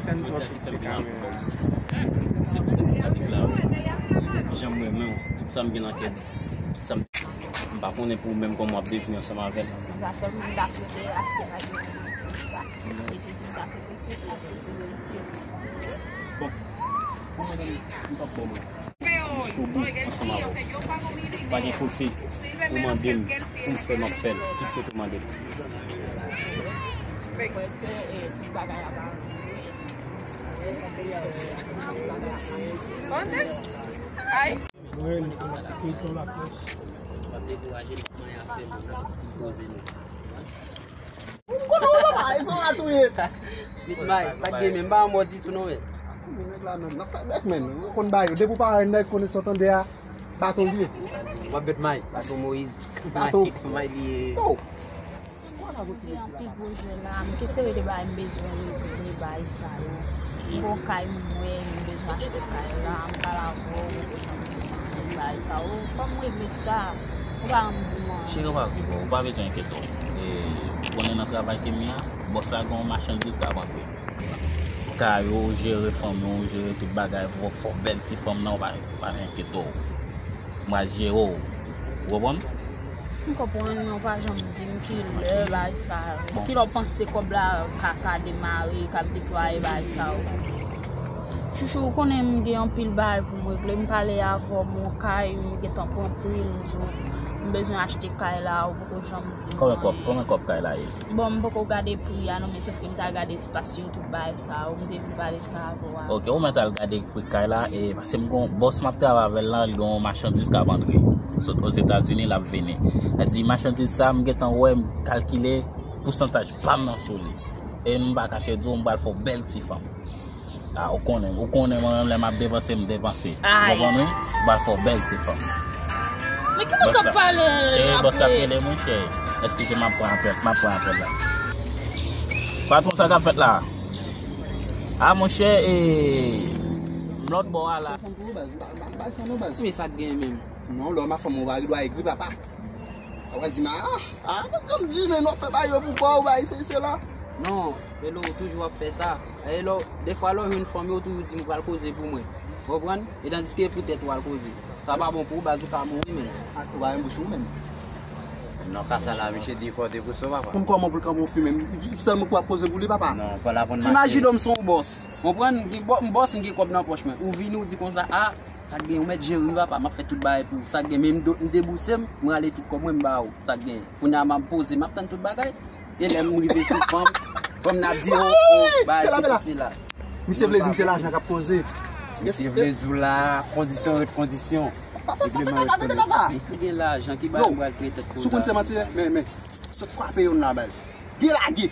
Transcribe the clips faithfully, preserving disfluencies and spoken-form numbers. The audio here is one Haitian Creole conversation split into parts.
Sèn twòp pitit kamera. Se pou mwen avèk la. Jan m renmen w, tout sa m gen nan kè m, tout sa m, m pa konnen pou ou menm kòman w ap devni ansanm avè l. Sa sèl m ta swete achte pa gen sa. E se sa m ta swete. Bon. Pou mwen, m p ap bon mwen. Jiskobou ansanm avè w. Pa gen kote ou mande m pou m fè, m ap fè l. Tout kote ou mande m. Mwen, Kriton Lapyès. Ou konnen ou papa, e se yon rat ou ye. Big Mike, sa k gen menm, pa yon mò ditou non, men. Nèg la menm, nan fè bèk, men. Ou konn ba yo. Depi ou pa wè nèg konnen sa w tande a, baton l ye. W ap bet Mike, baton Moyiz. Baton. Mike, Mike li ye. Tou. Gen anpil pwojè la, m te sere de bagay m bezwen regle, bagay sa yo. M gon kay m lwe, m bezwen achte kay la, m pale avè w, ou poko janm di m anyen, bagay sa yo. Fò m regle sa. Ou pa janm di m anyen. Cheri, ou pa, ou pa bezwen enkyete w. E, ou konnen nan travay ke m ye a, bòs la gen yon machandiz k ap antre. Kay ou, ou jere fanmi w, ou jere tout bagay, fò, fò bèl ti fanm nan, ou pa, ou pa enkyete w. M pral jere w. Ou konprann? M konprann, men ou pa janm di m ki lè bagay sa yo. Bon. Ki lè w panse kòb la ka, ka demare, k ap deplwaye bagay sa yo. Chouchou, ou konnen m gen anpil bagay pou m regle. M pale avè w, m gon kay, m gentan pran pri l, m di w, m bezwen achte kay la, ou poko janm di m anyen. Konbyen kòb, konbyen kòb kay la ye? Bon, m poko gade pri a non, men sof ke m t al gade espas yo, tout bagay sa yo, m te vin pale sa avè w. Ok, ou mèt al gade pri kay la, e, paske m gon bòs m ap travay avè l la, li gon machandiz k ap antre sot Ozetazini, l ap vini. Sa di, machandiz sa, m gentan wè, m kalkile pousantaj pa m nan sou li. E m pa kache di w, m pral fè w bèl ti fanm. A, ou konnen, ou konnen mwen menm lè m ap depanse, m depanse. Ou konprann wi? M pral fè w bèl ti fanm. Men Ki moun k ap pale? Se bòs la ap rele mwen, chè. Eskize, m ap pran apèl, m ap pran apèl la. Patwon, sa k ap fèt la? A, monchè, e, m lòt bò a la. Telefòn pou ou, baz. M pa, m pa, m pa sa non, baz. Men sa k gen menm? Non, lè w ma fanm ou pa gen dwa egri, papa. Ou pral di m, a, a, men kòm di, men w ap fè bagay yo pou kò w, bagay se, se la. Non, Melo, ou toujou ap fè sa. E lè w, defwa lè w jwenn fanm yo, ou toujou di m ou pral koze pou mwen. Ou konprann? E tandiske pou tèt ou al koze. Sa pa bon pou ou, baz, ou ka mouri menm. Ak ou pa menm bouch ou menm. Non, ka sa la, misye di fòte pou son papa. Konn kòman pou l kanpe yon fi menm? Sèlman pou ap koze pou li, papa. Non, pa la pou n mache. Imajine w, m se yon bòs. Konprann? M gen bò-, m bòs, m gen kòb nan pòch mwen. Ou vini, ou di konsa, a, sa k gen, ou mèt jere m, papa, m ap fè tout bagay pou ou. Sa k gen, men m do-, m debouse m, m rale tout kòb mwen, m ba ou. Sa k gen. Kounye a, m ap poze, m ap tann tout bagay. E lè m rive sou fanm, fanm nan ap di, o, o, bagay, sesi, sela. Misye vle di m se lajan k ap koze. Misye vle di w la, kondisyon ret kondisyon. Li vle manje pou li. Li gen lajan, ki bagay m pral peye tèt koze. Si w konn se manti, men, men, sot frape youn la, baz. Gen lage.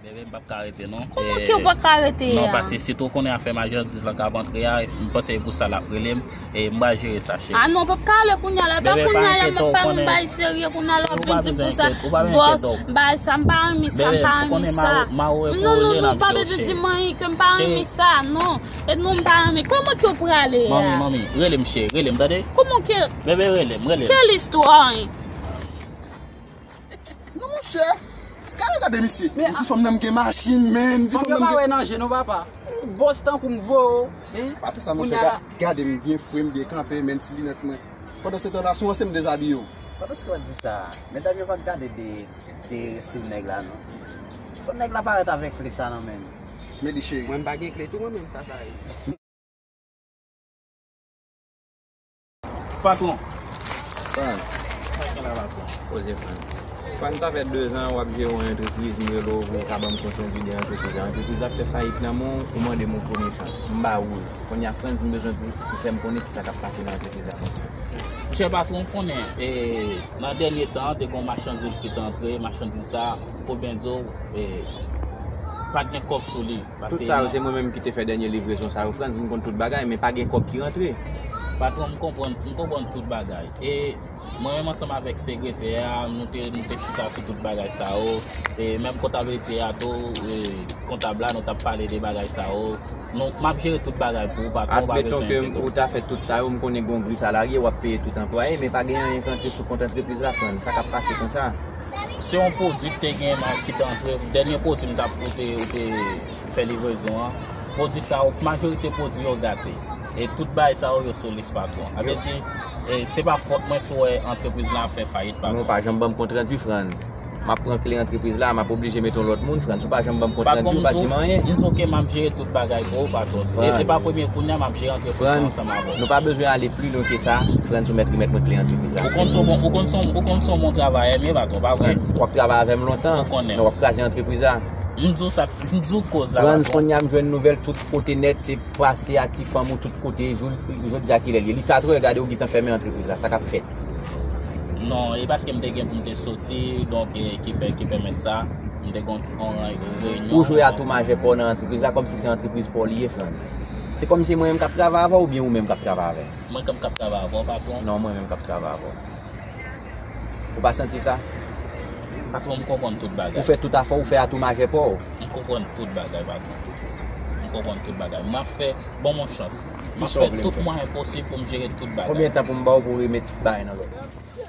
Bebe, m p ap ka rete, non. Kòman ke w pa ka rete a? Non, paske sitou w konnen afè machandiz lan k ap antre a, m panse se pou sa l ap rele m. E m pral jere sa, cheri. A non, w p ap ka ale kounye a la. E pa kounye a la m ap pale yon bagay serye kounye a la w ap vin di m konsa. Bòs, bagay sa, m pa renmen sa, m pa renmen sa. Non, non, non, w pa bezwen di m anyen ke m pa renmen sa, non. E non, m pa renmen. Kòman ke w prale a? Manmi, manmi, rele m, cheri, rele m, tande? Kòman ke? Bebe, rele m, rele m. Quelle histoire? Non, monchè. Gade, gade misye. Men, m di fanm nan m gen machin, men. M di fanm nan m gen. Fanm yo pa wè nan je nou, papa. Yon bòs tankou m voye w, men. Pa fè sa, monchè. Ga-, gade m byen fre, m byen kanpe, men ti linèt mwen. Pandan se tan la, sou anse m dezabiye w. Pandan se w ap di sa, medam yo pa gade de, de stil nèg la, non. Bon, nèg la parèt avèk kle sa nan men l. Men li, cheri. Mwen, m pa gen kle tou, mwen menm, sa, sa ye. Patwon. Fran. Sa k gen la, patwon? Poze, Fran. Fran, sa fè dezan w ap jere yon antrepriz, m rele w pou w ka ban m kont randi de antrepriz la. Antrepriz la ap fè fayit nan men w, ou mande m yon premye chans. M ba ou l. Kounye a, Frantz, m bezwen pou, pou fè m konnen kisa k ap pase nan antrepriz la konsa. Monchè patwon, w konnen, e, nan dènye tan an, te gen yon machandiz ki te antre, machandiz sa, pou byen di w, e, pa t gen kòb sou li. Tout sa yo, se mwen menm ki te fè dènye livrezon sa yo, Frantz, m konn tout bagay, men pa gen kòb ki rantre. Patwon, m konprann, m konprann tout bagay. E mwen menm ansanm avèk sekretè a, nou te, nou te chita sou tout bagay sa yo. E menm kontablite a tou, e kontab la, nou t ap pale de bagay sa yo. Nou, m ap jere tout bagay pou ou, patwon, pa bezwen enkyete w. Admeton ke ou ta fè tout sa yo, m konnen gen yon gri salarye, w ap peye tout anplwaye, men pa gen anyen ki rantre sou kont antrepriz la, Frantz. Sa k ap pase konsa? Se yon pwodui ki te gen ma-, ki te antre, dènye pwodui m t ap, ou te, ou te fè livrezon an. Pwodui sa yo, majorite pwodui yo gate. E tout bagay sa yo, yo sou lis patwon. Sa vle di, e, se pa fòt mwen si w wè antrepriz la ap fè fayit, patwon. Non, pa janm ban m kont randi, Frantz. M ap pran kle antrepriz la, m ap oblije mete yon lòt moun, Frantz. Ou pa janm ban m kont randi, ou pa di m anyen. Patwon, m di w ke m ap jere tout bagay pou ou, patwon. E se pa premye kounye a m ap jere antrepriz la ansanm avè w. Nou pa bezwen ale pli lwen ke sa. Frantz, ou mèt remèt mwen kle antrepriz la. Ou konn se yon bon, ou konn se yon, ou konn se yon bon travayè m ye, patwon, pa vre? Frantz, w ap travay avè m lontan, men w ap kraze antrepriz la. M di w sa, m di w koz la, patwon. Frantz, kounye a m jwenn nouvèl tout kote nèt, se pase a ti fanm ou tout kote, jou, jodi a kilè l ye? Li katrè, gade ou gentan fèmen antrepriz la, sa k ap fèt? Non, e paske m te gen pou m te soti, donk, e, ki fè, ki pèmèt sa, m te gen yon, yon reyinyon. Ou jwe a tou majè pa w nan antrepriz la, kòmsi se antrepriz pa w li ye, Frantz. Se kòmsi mwen menm k ap travay avè w oubyen ou menm k ap travay avè m? Mwen menm k ap travay avè w, patwon. Non, mwen menm k ap travay avè w. Ou pa santi sa? Patwon, m konprann tout bagay. Ou fè tout afè w, ou fè a tou majè pa w. M konprann tout bagay, patwon. M konprann tout bagay. M ap fè, ban m yon chans. M ap fè tout mwayen posib pou m jere tout bagay. Konbyen tan pou m ba w pou w remèt tout bagay nan lòd?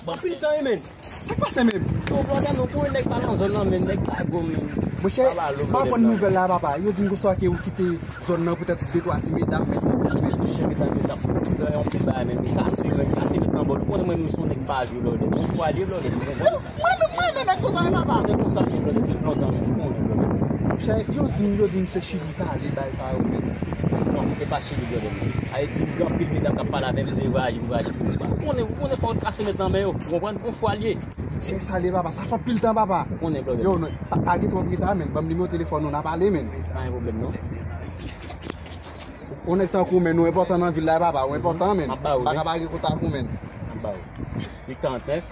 Anpil tan, wi, men. Sa k pase menm? Yo, blòdè, nou pou nèg pa nan zòn nan, men nèg pa gwo, men. Monchè, m aprann nouvèl la, papa. Yo di m konsa ke ou kite zòn nan poutèt de twa ti medam, men sa k pase menm? Monchè, medam yo t ap fè yon pil bagay, men m kase, men m kase met nan bòl. Ou konnen mwen menm se yon nèg m pa jwe, blòdè. Yon fwa de, blòdè, m konprann. Mwen menm, mwen renmen nèg konsa, wi, papa. Nèg konsa, men, blòdè, depi lontan, men, ou konnen, blòdè. Monchè, yo di m, yo di m se Chili k ale bay sa yo, men. Non, e pa Chili, blòdè, men. Ayiti, gen anpil medam k ap pale avè m, di vwayaje pou vwayaje pou mwen. Ou konnen, ou konnen fò w kase met nan men yo, ou konprann? Yon fwa l ye. Se sa l ye, papa. Sa fè anpil tan, papa. Ou konnen, blòdè. Yo, non, pa, pa gen twòp reta, men. Ban m nimewo telefòn ou, n a pale, men. Pa gen pwoblèm, non. Yon nèg tankou w, men, ou enpòtan nan vil la, papa. Ou enpòtan, men. M ap ba w, wi. M pa ka pa gen kontak ou, men. M ap ba w. uit karant nèf,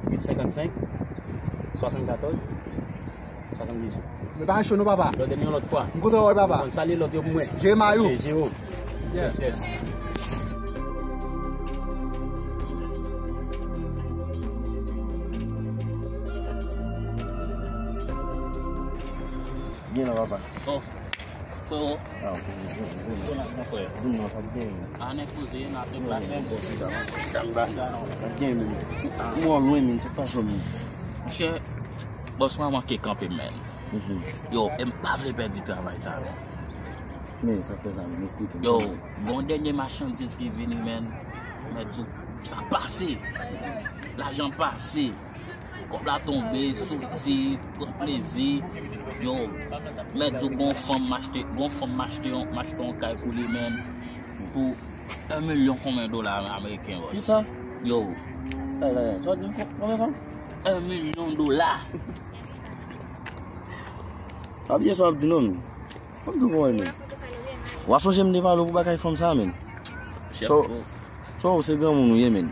uit senkant senk, swasannkatòz, swasanndizuit. Men pa cho non, papa. Blòdè m yon lòt fwa. M kontan wè w, papa. Bon, salye lòt yo pou mwen. Jere may ou. Ok, jere w. Yes. Yes, yes. Gen la, papa. Oh, frero. Ah, ok, ok, ok. Vin non, sa gen. Ane poze, nan te plat menm. Sa gen menm. Mwen lwen menm, se pa zòm. Monchè, bòs mwen manke kanpe menm. Yo, e m pa vle pèdi travay sa menm. Men sa fè sa menm, eksplike m. Yo, bon dènye machandiz ki vini menm. Mèt di w, sa pase. Lajan pase. Kòb la tonbe, soti, pran plezi. Yo, mèt di w gon fanm m achte, gon fanm m achte yon, m achte yon kay pou li menm. Pou en milyon konbyen dola ameriken, bro? Kisa? Yo. Tay, tay, tay. Sa w di m kon-, konbyen fanm? En milyon dola. Pa bliye sa w ap di non. Fanm tou bon, men. W a sonje m te pale w pou bagay fanm sa, men. Chèf. So, ou se granmoun ou ye, men.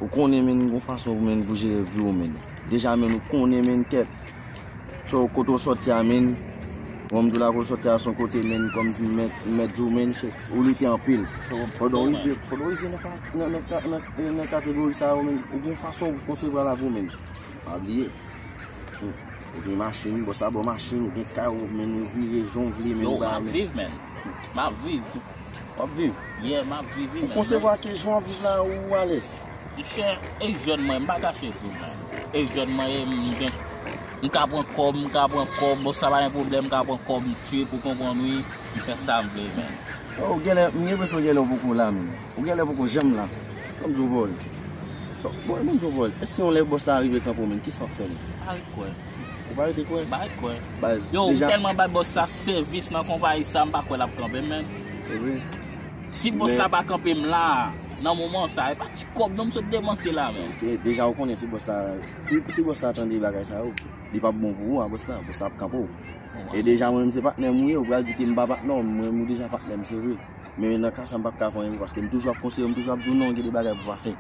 Ou konnen, men, gon fason, men, pou jere vi w, men. Deja, men, ou konnen, men, kèt. So, kote w sòti a, men. Bon, m di w la, kote w sòti a, se yon kote, men, kòm si mèt, mèt di w, men, se, ou lite anpil. Pandan w rive, pandan w rive nan ka-, nan, nan ka-, nan, nan kategori sa yo, men, ou gon fason pou konsevwa lavi w, men. Pa bliye. Ou gen machin, bòs la ba w machin, ou gen kay, ou, men, ou vire jan w vle, men. Yo, m ap viv, men. M ap viv. W ap viv? Yeah, m ap viv, wi, men. Ou konsevwa ke jan w ap viv la, ou alèz? Monchè, e jèn mwen, m pa kache di w, men. E jèn mwen, e m gen, m ka pran kòb, m ka pran kòb, bòs la pa gen pwoblèm, m ka pran kòb, m trip, ou konprann, wi. M fè sa m vle, men. Yo, ou genlè, m gen enpresyon genlè ou poko la, men. Ou genlè poko janm la. Ban m di w, bòy. Bòy, ban m di w, bòy. Èske yon lè bòs la rive kanpe w, men, kisa w ap fè, men? Pa ret kwè. Ou pa rete kwè? Pa ret kwè. Baz, yo, m tèlman bay bòs sa sèvis nan konpayi sa, m pa kwè l ap kanpe m, men. Se vre. Si bòs la pa kanpe m la, nan moman sa, e pa ti kòb non m sot depanse la, men. Ok, deja ou konnen si bòs la, si, si bòs la tande bagay sa yo, li p ap bon pou ou a, bòs la, bòs la ap kanpe w. E deja mwen menm se patnè m ou ye, ou pral di ke m pa patnè w, mwen menm ou deja patnè m, se vre. Men nan ka sa m p ap ka fè anyen pou, paske m toujou ap konseye w, m toujou ap di w non, gen de bagay pou w pa fè.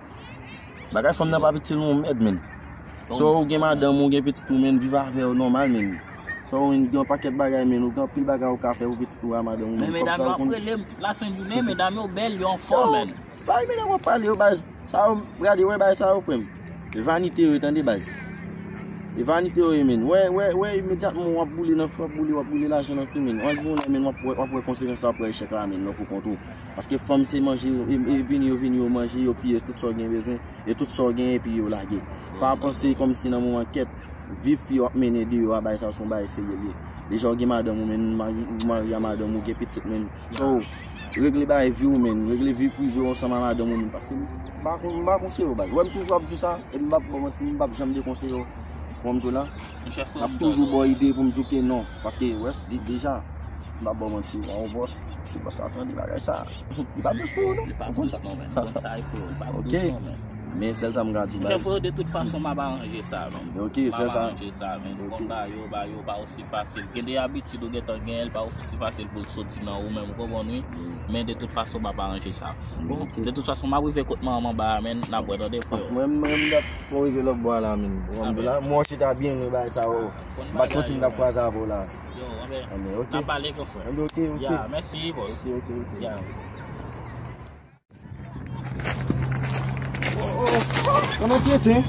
Bagay fanm nan pa pitit, se yon mèd, men. So, ou gen madanm ou, gen pitit ou, men, viv avè yo nòmal, men. So, ou gen yon pakèt bagay, men, ou gen anpil bagay ou ka fè pou pitit ou a madanm ou, men. Men medam yo ap rele m tout lasent jounen, medam yo bèl, yo anfòm, men. Bay medam w ap pale yo, baz. Sa yo, gade, wè bagay sa yo, frè m. E vanite yo ye, tande, baz. E vanite yo ye, men. Wè, wè, wè, imedyatman w ap boule nan fi, w ap boule, w ap boule lajan nan fi, men. W ap gen yon lè, men, w ap wè, w ap wè konsekans sa, w ap wè echèk la, men, nan pou kont ou. Paske fanm se manje, e, e vini, yo vini, yo manje, yo piye tout sa w gen bezwen, e tout sa w gen, epi yo lage. Pa panse kòmsi nan moman kèt, vi fi w ap mennen deyò a, bagay sa yo se yon bagay serye l ye. Deja w gen madanm ou, men, ou mari, ou mari a madanm ou, gen pitit, men. So, regle bagay vi w, men. Regle vi prive w ansanm a madanm ou, men. Paske m pa kon-, m pa konseye w, baz. Wè, m toujou ap di w sa, e m p ap ba w manti, m p ap janm dekonseye w. Wè m di w la, m ap toujou ba w ide pou m di w ke non. Paske, wè, de-, deja, m p ap ba w manti, wè, yon bòs, si bòs la tande bagay sa, li p ap dous pou ou, non. Li p ap dous, non, men. Ou konn sa, frè, li p ap dous, non, men. Men sèl sa m ka di w, baz. Monchè, frè, de tout fason, m ap aranje sa, men. Ok, sèl sa. M ap aranje sa, men. Ou konn ba yo, ba yo pa osi fasil. Gen de abitid ou gentan genyen, li pa osi fasil pou l soti nan ou menm, ou konprann, wi. Men de tout fason, m ap aranje sa. Bon, de tout fason, m ap rive kot manman m anba a, men, n ap wè, tande, frè. Mwen, mwen, m dat pou rive lòt bò a la, men. Mwen chita byen lwen bagay sa yo. M pa t konn si m t ap kwaze avè w la. Yo, anben, n ap pale, gran frè. Anben, ok, ok. Ya, mèsi, bro. Ok, ok, ok. Ya. Mwen nan tenten.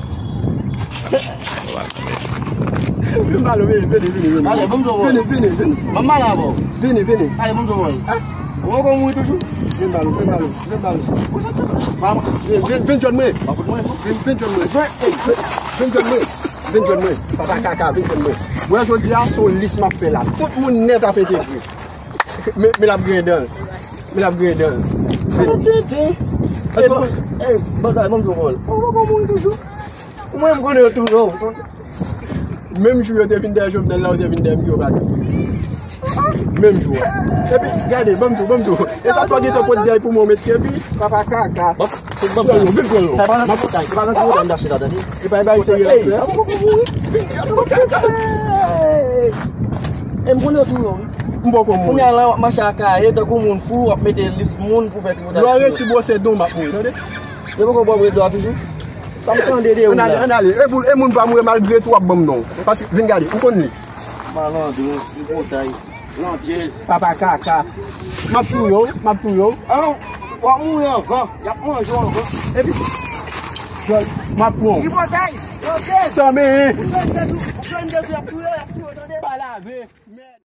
Vin ba l, vini, vini, vini, vini. Ale, ban m di w, bòy. Vini, vini, vini. Ban m pale avè w. Vini, vini. Ale, ban m di w, bòy. Ah. Ou poko mouri toujou? Vin ba l, vin ba l, vin ba l. Vin, vin, vin jwenn mwen. Vin, vin jwenn mwen. Vin, vin jwenn mwen. Vin jwenn mwen. Papa kaka, vin jwenn mwen. Mwen jodi a, se yon lis m ap fè la. Tout moun nèt ap entegre. Men, men l ap griyen dan l. Men l ap griyen dan l. Mwen tenten. Èske w, ey, bagay, ban m di w, bòy. Ou poko mouri toujou? Ou mwen m konnen yo tou, non. Menm jou yo te vin dèyè Jovenel la, yo te vin dèyè m, yo pa vin. Menm jou a. Epi, gade, ban m di w, ban m di w. E sa t fè w gentan pot dèyè pou mwen, w met epi, papa kaka. Bon, se bon, vin pran yo. Sa pa nan ti bòtay, se pa nan ti bòtay m t achte la, tande. Se pa yon bagay serye l ap fè. E m konnen yo tou, non. M poko mouri. Kounye a la, w ap mache ak kaye, tankou moun fou, w ap mete lis moun pou fè tripotay. Lè w resi bwose don, m ap mouri, tande. Yo poko ba w bredwa toujou? Sa m tande de ou la. Ann ale, ann ale. E pou, e moun pa mouri malgre tou w ap ban m non. Paske, vin gade, ou konn li. Malandren, tripotay, landjèz. Papa kaka. M ap touye w, m ap touye w. An, w ap mouri anvan. Y ap manje w anvan. Epi, m ap pran w. Tripotay, landjèz. San men. Ou jwenn de tou, ou jwenn de tou, y ap touye w, y ap touye w, tande? Pa lave. Mèd.